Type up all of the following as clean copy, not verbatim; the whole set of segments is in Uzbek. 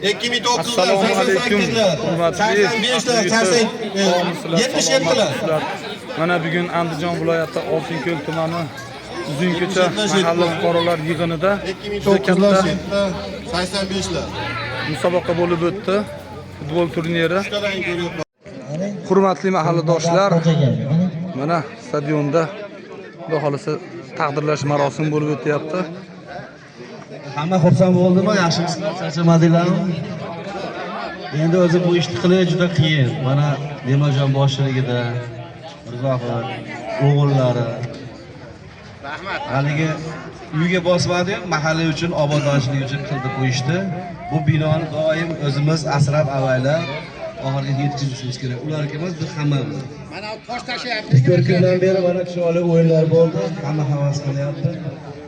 2009lar, Assalomu alaykum, 88lar, hurmatli 85lar, 77lar. Mana bugun Andijon viloyati Oltinko'l tumani Uzunko'cha mahalla fuqarolar yig'inida juda 2009lar, katta 85lar. musobaqa bo'lib o'tdi. Futbol turniri. Hurmatli mahalladoshlar, mana stadionda Xudo xolasa taqdirlash marosimi bo'lib o'tyapti. Hamma xursand bo'ldimi? Yaxshimisizlar? Charchamadinglarmi? Endi o'zi bu ishni qilish juda qiyin. Mana Nemajon boshchiligida Mirzohid o'g'illari rahmat. Haligi uyga bosmadi-yu, mahalla uchun, obodonchilik uchun qildi bu ishni. Bu binoni doim o'zimiz asrab avaylab oxiriga yetkazishimiz kerak. Ularga emas, biz hammamiz. Mana tosh tashlayapti. 3-4 kundan beri mana chiroyli o'yinlar bo'ldi. Hamma havas qilyapti.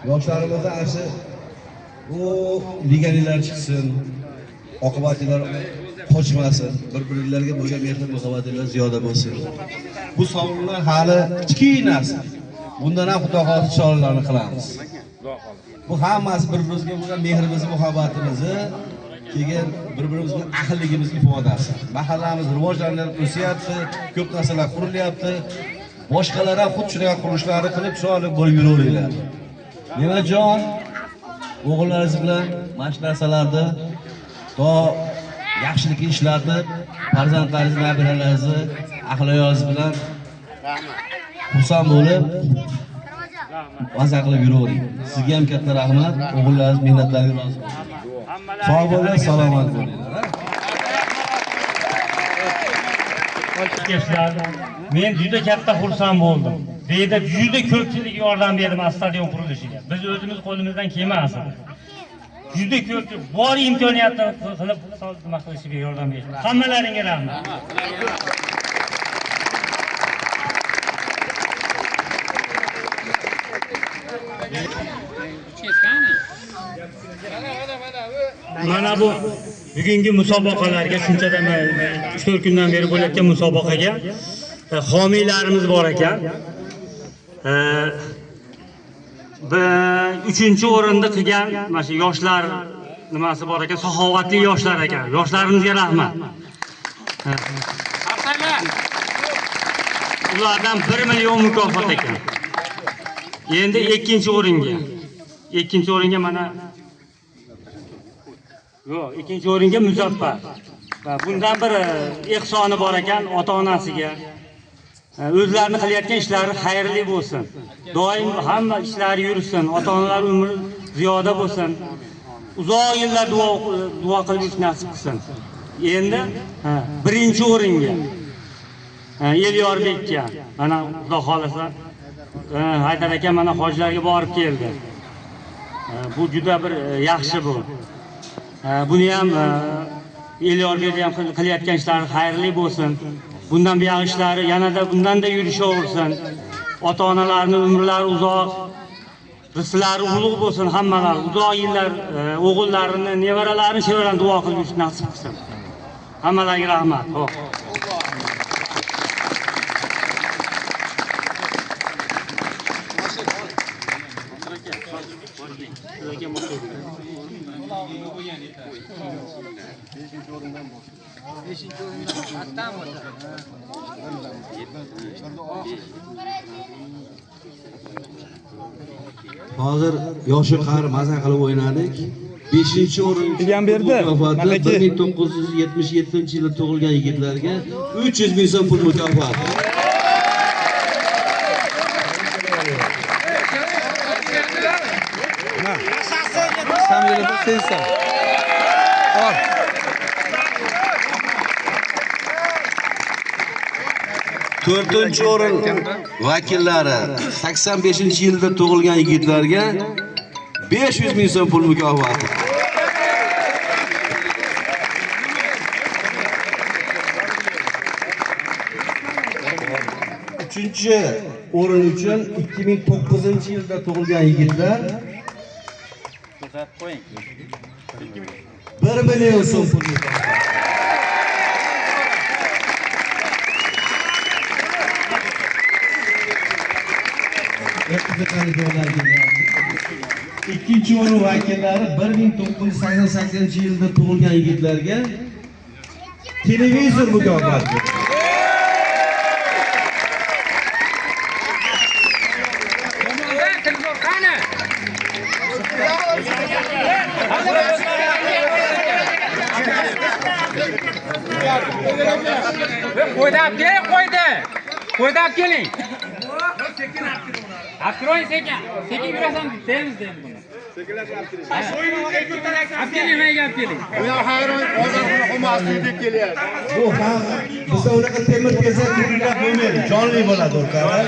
Yoshlarimizni ana shu u legionerlar chiqsin, oqibatlar qochmasin, bir-birlariga bo'lgan mehr muhabbatlar ziyoda bo'lsin. Bu sovrinlar hali kichkinasi. Bundan ham Xudo xohlasa chiroylilarni qilamiz. Bu hammasi bir-birimizga bo'lgan mehrimizni, muhabbatimizni, keyin bir-birimizga ahilligimiz ifodasi. Mahallamiz rivojlanib o'syapti, ko'p narsalar qurilyapti. Boshqalar ham xuddi shunaqa qurilishlarni qilib chiroyli bo'lib yuraveringlar. Nemajon o'g'illaringiz bilan mana shu narsalarni to yaxshilikka ishlatib, farzandlaringizni, nabiralaringizni, ahli ayolingiz bilan xursand bo'lib, maza qilib yuravering. Sizga ham katta rahmat, o'g'illaringiz mehnatlariga rozi bo'lsin. Sog' bo'linglar, salomat bo'linglar. Men juda katta xursand bo'ldim. Bu yerda juda ko'pchilik yordam berdi mana stadion qurilishiga. Biz o'zimiz qo'limizdan kelmas edi. Juda ko'pchilik bor imkoniyatni qilib nima qilishiga yordam berdi. Hammalaringga rahmat. Mana bu bugungi musobaqalarga shunchadan 3-4 kundan beri bo'layotgan musobaqaga homiylarimiz bor ekan. 3-o'rinni qilgan mana shu yoshlar nimasi bor ekan, saxovatli yoshlar ekan. Yoshlarimizga rahmat. Ulardan 1 million mukofot ekan. Endi 2-o'ringa. 2-o'ringa mana yo'q, 2-o'ringa Muzaffar. Bundan bir ehsoni bor ekan ota-onasiga. O'zlarini qilayotgan ishlari xayrli bo'lsin. Doim hamma ishlari yursin, ota-onalar umri ziyoda bo'lsin. Uzoq yillar duo qilib yurish nasib qilsin. Endi 1-o'ringa Elyorbekka mana Xudo xolasa Haydar aka mana hojilarga borib keldi. Bu juda bir yaxshi bu. Buni ham Elyorbekni ham qilayotgan ishlari xayrli bo'lsin. Bundan buyog'i ishlari yanada bundan da yurishaversin. Ota-onalarning umrlari uzoq, rizqlari ulug' bo'lsin hammalari. Uzoq yillar o'g'illarini, nevaralarini chevarani duo qilib yurish nasib qilsin. Hammalariga rahmat. Xo'p. Hozir yoshi qari maza qilib o'ynadik. 5-o'rin Degan berdi. mukofoti 1977-yilda tug'ilgan yigitlarga 300 ming so'm pul mukofoti. Samyeli sensan. Ol. 4-o'rin vakillari 85-yilda tug'ilgan yigitlarga 500 ming so'm pul mukofoti. 3-o'rin uchun 2009-yilda tug'ilgan yigitlar 1 million so'm pul mukofoti. Ikkinchi o'rin vakillari 1988-yilda tug'ilgan yigitlarga televizor mukofoti. Qo'yda olib keling, qo'yda. Qo'yda olib keling. Olib kiring sekin. Sekin yurasan deymiz endi buni. Olib keling, menga olib keling. Bu ham bizda unaqa temir tezak guruhlar bo'lmaydi, jonli bo'ladi o'rtalar.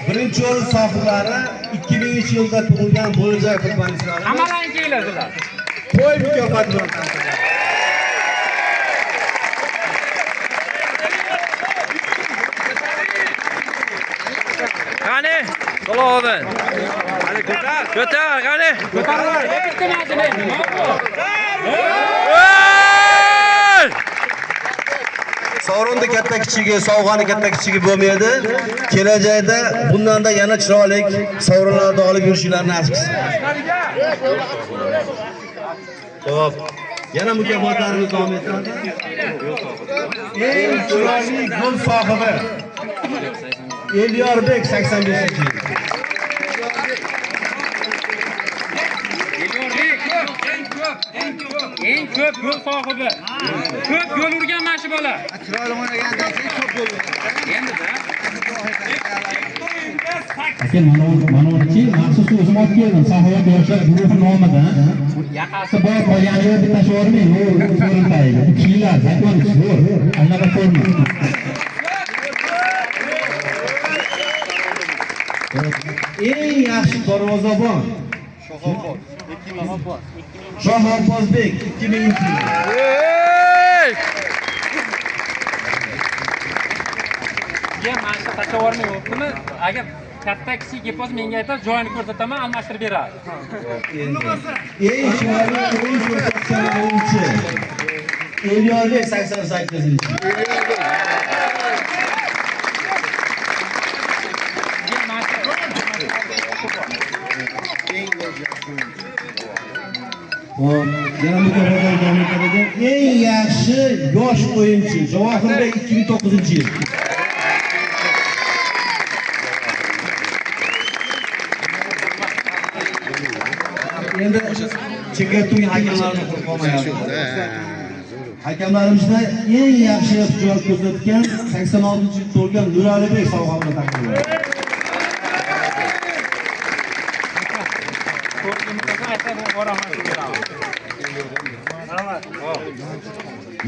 Birinchi o'rin sohiblari 2000-yilda tug'ilgan bo'lajak futbolchilar. Hammalaring keladilar. Qo'y mukofoti bilan taqdirlanadi. Qani, Salohiddin. Qani ko'tar, ko'tar, qani. Ko'tar. Bitta mashina. Nima bu? Ey! Sovrinni katta kichigi, sovg'ani katta kichigi bo'lmaydi. Kelajakda bundan-da yana chiroyli sovrinlarni olib yurishinglar nasib qilsin. Xo'p, yana mukofotlarimiz davom etadi. Eng chiroyli gol sohibi Elyorbek 85-yil. Eng ko'p gol sohibi. Ko'p gol urgan mana shu bola. Chiroyli o'ynagandan keyin ko'p gol urdi. Endi-da. Aka, mana uni maxsus o'zim olib keldim. Saxovat yoshlar guruhi nomidan. Yaqasi Bor qolgan yerda bitta yubormang, u so'rin tagiga. Bu kiyiladi, zakon zo'r. Anaqa forma. Eng yaxshi darvozabon Shohabbozbek 2000-yil. Ey! Ya mana shu tashlab yubormang bo'ptimi? Agar katta kishi kelib qolsa menga aytadi, joyini ko'rsataman, almashtirib beradi. Eng chiroyli o'yin ko'rsatgan o'yinchi Elyorbek 88-yil. Ya mana shu Xo'p, yana mukofotlar davom etadi. Eng yaxshi yosh o'yinchi Javohirbek 2009-yil. Endi chekka turgan hakamlarni quruq qolmayapti. Hakamlarimizda eng yaxshi javob ko'rsatgan 86-yil tug'ilgan Nuralibek sovg'a bilan taqdirlandi.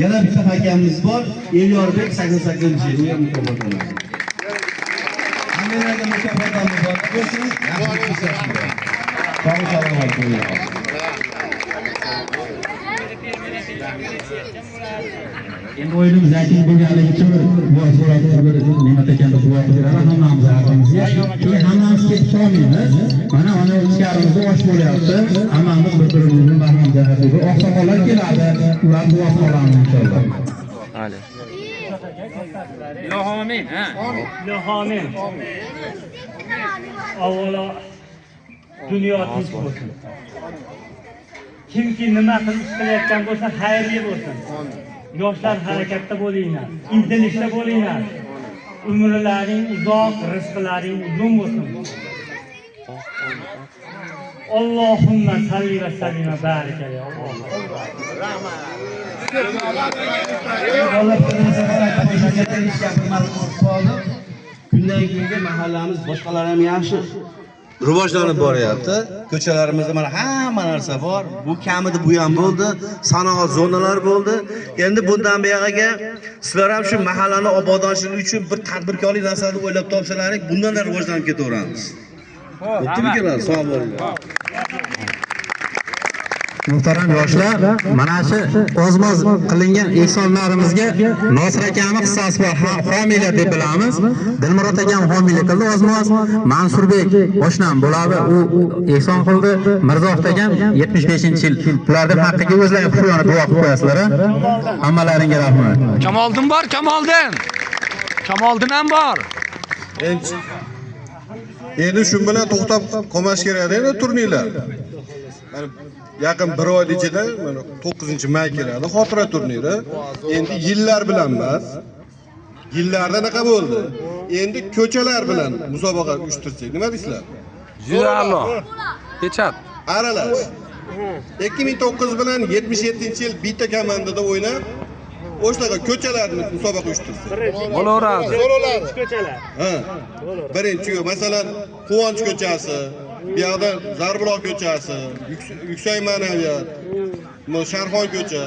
Yana bitta hakamimiz bor, Elyorbek 88-yil, u ham mukofotlanadi. Hammalarga mukofotlar muborak bo'lsin, yaxshi ko'rsatdilar. Sog' salomat bo'linglar. Endi o'yinimiz yakun bo'lganligi uchun bu so'rab bir Ne'mat akamga duo qilib beradi hammamiz haqqimizga. Keyin hammamiz ketib qolmaymiz. Mana ichkarimizda osh bo'lyapti. Hammamiz bir-birimizni baham jahatiga oqsoqollar keladi. Ular duosini olamiz inshaalloh. Ilohi amin, ha. Ilohi amin. Avvalo dunyo tinch bo'lsin. Kimki nima qilish qilayotgan bo'lsa, xayrli bo'lsin. Yoshlar harakatda bo'linglar, intilishda bo'linglar. Umrlaring uzoq, rizqlaring uzun bo'lsin. Allohumma salli va sallim va barik alayhi. Alloh qoldi. Kundan kunga mahallamiz boshqalar ham yaxshi rivojlanib boryapti. Ko'chalarimizda mana hamma narsa bor. Bu kamida bu ham bo'ldi, sanoat zonalari bo'ldi. Endi bundan buyog'iga sizlar ham shu mahallani obodonlashtirishlik uchun bir tadbirkorlik narsani o'ylab topsalaring, bundan da rivojlanib ketaveramiz. Bo'ptimi, sog' bo'linglar. Muhtaram yoshlar, mana shu ozmoz qilingan ehsonlarimizga Nosir akamni hissasi bor, homiylar deb bilamiz. Dilmurod akam homiylik qildi ozmoz, Mansurbek oshnam bo'ladi, u ehson qildi. Mirzohid akam 75-yil. Bularning haqqiga o'zlari xushona duo qilib qo'yasizlar. Hammalaringga rahmat. Kamoliddin bor, Kamoliddin. Kamoliddin ham bor. Endi shu bilan to'xtab qolmash kerak endi turnirlar. Mana yaqin bir oy ichida mana 9-may keladi xotira turniri. Endi yillar bilan emas. Yillarda anaqa bo'ldi. Endi ko'chalar bilan musobaqa uyushtirsak, nima deysizlar? Juda a'lo. Pechat. Aralash. 2009 bilan 77-yil bitta komandada o'ynab, o'shaqa ko'chalarni musobaqa uyushtirsak. Bo'laveradi. Ko'chalar. Ha. Birinchi, masalan, Quvonch ko'chasi, bu yoqda Zarbuloq ko'chasi, Yuksak ma'naviyat, Sharxon ko'cha.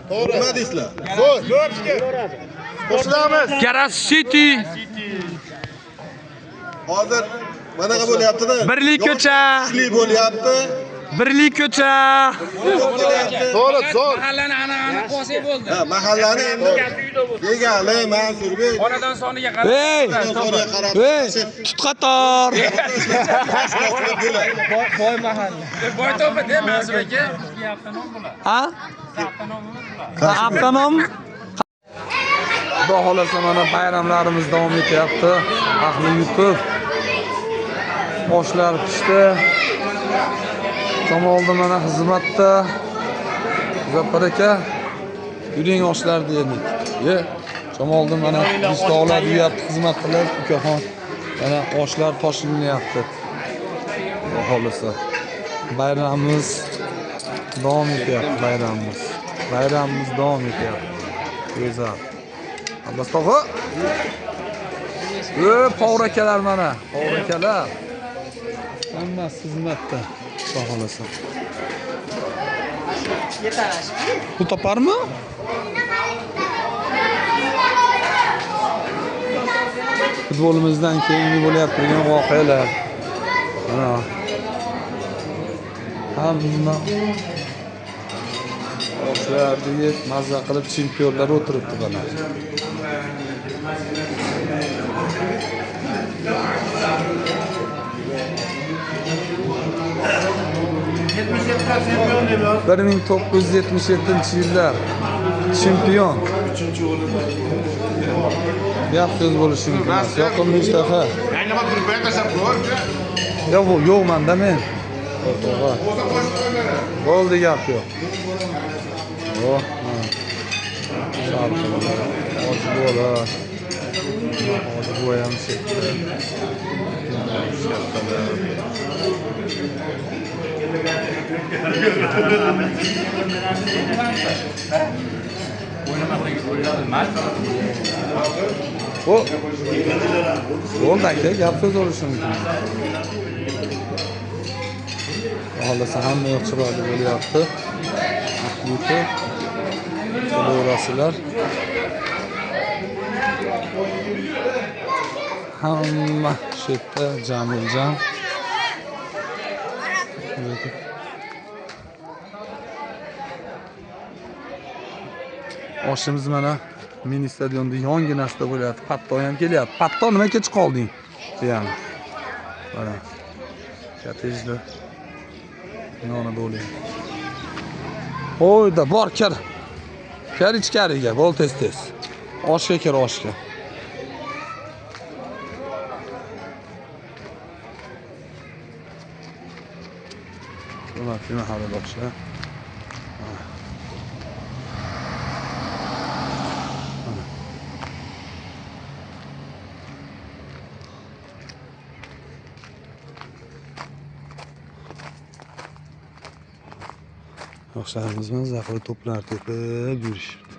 To'g'ri. Nima deysizlar? Zo'r, zo'r fikr. Qo'shilamiz. Garas City. Hozir manaqa bo'lyapti-da. Birlik ko'cha. Kuchli bo'lyapti. Birlik ko'cha. To'g'ri, zo'r. Mahallani aniq qo'ysak bo'ldi. Ha, mahallani endi Begali, Mansurbek. Xonadon soniga qarab. Ey! Ey, tut qator. Boy mahalla. Boy to'pi de Mansur aka. Avtonom bular. Ha? Avtonom. Xudo xolasa mana bayramlarimiz davom etyapti. Ahli yutib. Oshlar pishdi. Jamoldi mana xizmatda. Muzaffar aka, yuring oshlar deylik. Ye, Jamoldi mana pishtoqlar yeyapti, xizmat qilib, ukaxon. Mana oshlar toshilyapti. Xudo xolasa bayramimiz davom etyapti, bayramimiz. Bayramimiz davom etyapti. Go'zal. Abbos tog'a. Povur akalar mana, povur akalar. Hammasi xizmatda. Xudo xolasa. Pul toparmi? Futbolimizdan keyingi bo'layotgan voqealar. Mana. Hamma oshlarni yeb, mazza qilib chempionlar o'tiribdi mana. Bir 1977-yillar chempion. Gap so'z bo'lishi mumkin emas. Yoqimli ishtaha. Yo'q, bu yo'q menda men. To'g'ri. Bo'ldi, gap yo'q. Oh, hoji bola. Hoji buva ham shetda. O. Bo'ldi aka, gap so'z bo'lishi mumkin. Xohlasa hamma yoq chiroyli bo'lyapti. Yutib kelaverasizlar. Hamma shu yerda jamil-jam. Oshimiz mana mini stadionda yonginasida bo'lyapti. Patto ham kelyapti. Patto nima kech qolding? Deyami. Mana. Kottejda yonida bo'lyapti. Qo'yda bor kir. Kir ichkariga, bo'l tez-tez. Oshga kir, oshga. Hurmatli mahalladoshlar. Yoshlarimiz mazza qilib to'plar tepib yurishibdi.